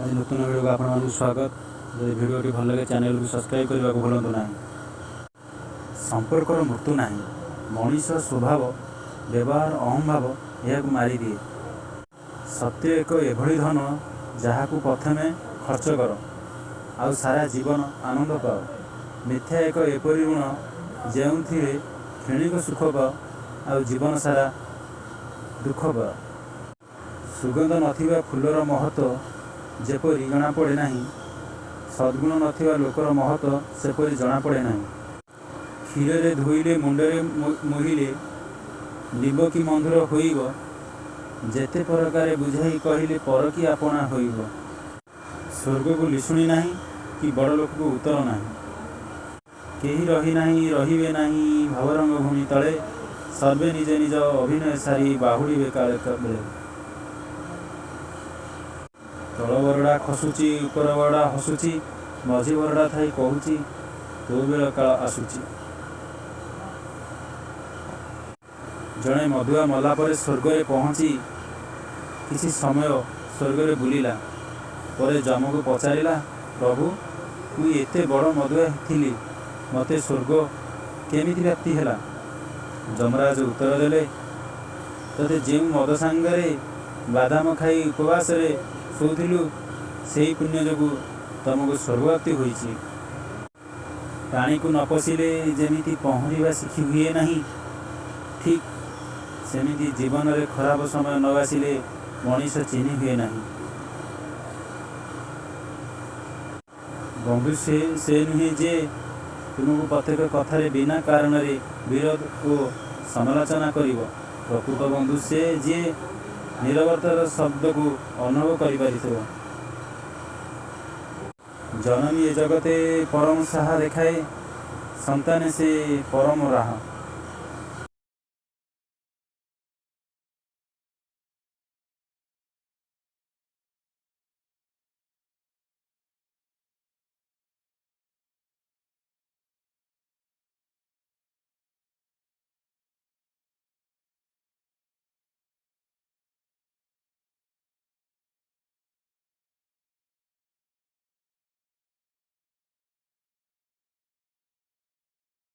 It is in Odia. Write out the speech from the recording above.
ଆଜି ନୂତନ ଭିଡ଼ିଓକୁ ଆପଣମାନଙ୍କୁ ସ୍ୱାଗତ। ଯଦି ଭିଡ଼ିଓଟି ଭଲ ଲାଗେ, ଚ୍ୟାନେଲକୁ ସବସ୍କ୍ରାଇବ୍ କରିବାକୁ ଭୁଲନ୍ତୁ ନାହିଁ। ସମ୍ପର୍କର ମୃତ୍ୟୁ ନାହିଁ। ମଣିଷ ସ୍ୱଭାବ, ବ୍ୟବହାର, ଅହଂଭାବ ଏହାକୁ ମାରିଦିଏ। ସତ୍ୟ ଏକ ଏଭଳି ଧନ, ଯାହାକୁ ପ୍ରଥମେ ଖର୍ଚ୍ଚ କର, ଆଉ ସାରା ଜୀବନ ଆନନ୍ଦ ପାଅ। ମିଥ୍ୟା ଏକ ଏପରି ଋଣ, ଯେଉଁଥିରେ କ୍ଷଣିକ ସୁଖ ପାଅ ଆଉ ଜୀବନ ସାରା ଦୁଃଖ ପାଅ। ସୁଗନ୍ଧ ନଥିବା ଫୁଲର ମହତ୍ତ୍ୱ ଯେପରି ଜଣାପଡ଼େ ନାହିଁ, ସଦ୍ଗୁଣ ନଥିବା ଲୋକର ମହତ୍ତ୍ୱ ସେପରି ଜଣାପଡ଼େ ନାହିଁ। କ୍ଷୀରରେ ଧୋଇଲେ ମୁଣ୍ଡରେ ମୋହିଲେ ନିମ୍ବ କି ମଧୁର ହୋଇବ, ଯେତେ ପରକାରେ ବୁଝାଇ କହିଲେ ପର କି ଆପଣା ହୋଇବ। ସ୍ୱର୍ଗକୁ ଲିଶୁଣି ନାହିଁ କି ବଡ଼ଲୋକକୁ ଉତ୍ତର ନାହିଁ। କେହି ରହି ନାହିଁ, ରହିବେ ନାହିଁ ଭବରଙ୍ଗ ଭୂମି ତଳେ, ସର୍ବେ ନିଜ ନିଜ ଅଭିନୟ ସାରି ବାହୁଡ଼ିବେ କାଳେ ବେଳେ। ତଳ ବରଡ଼ା ଖସୁଛି, ଉପର ବରଡ଼ା ହସୁଛି, ମଝି ବରଡ଼ା ଥାଇ କହୁଛି, ତୋ ବେଳ କାଳ ଆସୁଛି। ଜଣେ ମଦୁଆ ମଲାପରେ ସ୍ୱର୍ଗରେ ପହଞ୍ଚି କିଛି ସମୟ ସ୍ୱର୍ଗରେ ବୁଲିଲା ପରେ ଯମକୁ ପଚାରିଲା, "ପ୍ରଭୁ, ମୁଁ ଏତେ ବଡ଼ ମଦୁଆ ଥିଲି, ମୋତେ ସ୍ୱର୍ଗ କେମିତି ପ୍ରାପ୍ତି ହେଲା?" ଯମରାଜ ଉତ୍ତର ଦେଲେ, "ତୋତେ ଯେଉଁ ମଦ ସାଙ୍ଗରେ ବାଦାମ ଖାଇ ଉପବାସରେ ଶୋଉଥିଲୁ, ସେହି ପୁଣ୍ୟ ଯୋଗୁଁ ତମକୁ ସ୍ୱର୍ଗପ୍ରାପ୍ତି ହୋଇଛି।" ପାଣିକୁ ନ ପଶିଲେ ଯେମିତି ପହଁରିବା ଶିଖି ହୁଏ ନାହିଁ, ଠିକ୍ ସେମିତି ଜୀବନରେ ଖରାପ ସମୟ ନ ଆସିଲେ ମଣିଷ ଚିହ୍ନି ହୁଏ ନାହିଁ। ବନ୍ଧୁ ସେ ନୁହେଁ, ଯେ ତୁମକୁ ପ୍ରତ୍ୟେକ କଥାରେ ବିନା କାରଣରେ ବିରୋଧ ଓ ସମାଲୋଚନା କରିବ। ପ୍ରକୃତ ବନ୍ଧୁ ସେ, ଯିଏ ନୀରବତାର ଶବ୍ଦକୁ ଅନୁଭବ କରିପାରୁଥିବ। ଜନନୀ ଏ ଜଗତେ ପରମ ସାହା ଦେଖାଏ, ସନ୍ତାନେ ସେ ପରମ ରାହା।